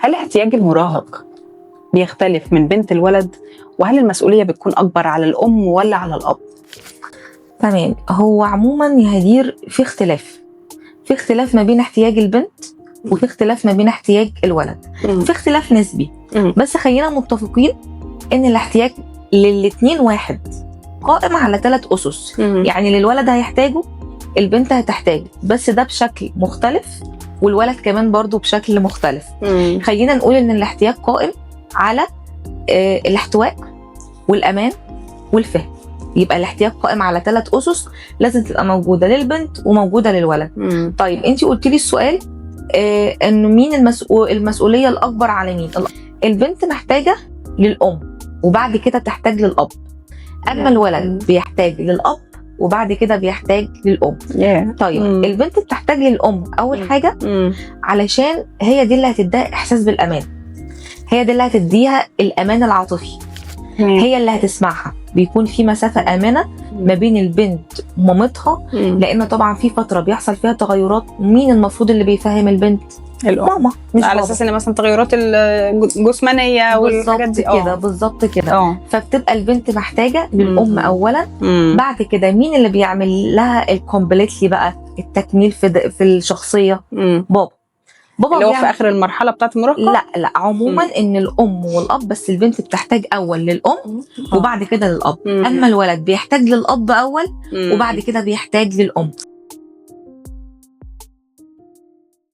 هل احتياج المراهق بيختلف من بنت الولد؟ وهل المسؤولية بتكون أكبر على الأم ولا على الأب؟ تمام. هو عموما يا هدير في اختلاف، في اختلاف ما بين احتياج البنت وفي اختلاف ما بين احتياج الولد، في اختلاف نسبي. بس خلينا متفقين ان الاحتياج للاتنين واحد، قائم على 3 أسس. يعني للولد هيحتاجه، البنت هتحتاجه، بس ده بشكل مختلف، والولد كمان برضو بشكل مختلف. خلينا نقول ان الاحتياج قائم على الاحتواء والأمان والفهم. يبقى الاحتياج قائم على 3 أسس لازم تبقى موجودة للبنت وموجودة للولد. طيب انتي قلتي لي السؤال انه مين المسؤولية الأكبر على مين؟ البنت محتاجة للأم وبعد كده تحتاج للأب. أما الولد بيحتاج للأب وبعد كده بيحتاج للأم. طيب البنت بتحتاج للأم أول حاجة علشان هي دي اللي هتديها إحساس بالأمان، هي دي اللي هتديها الأمان العاطفي، هي اللي هتسمعها. بيكون في مسافة آمنة ما بين البنت ومامتها، لأن طبعا في فترة بيحصل فيها تغيرات. مين المفروض اللي بيفهم البنت؟ الأم. ماما، مش على بابا. أساس إن مثلا تغيرات الجسمانية والحاجات دي. بالظبط كده، بالظبط كده. فبتبقى البنت محتاجة للأم أولا. بعد كده مين اللي بيعمل لها ال completely بقى، التكميل في الشخصية؟ بابا. بابا اللي هو في اخر المرحلة بتاعت المراهقة؟ لا لا، عموما ان الام والاب، بس البنت بتحتاج اول للام وبعد كده للاب. اما الولد بيحتاج للاب اول وبعد كده بيحتاج للام.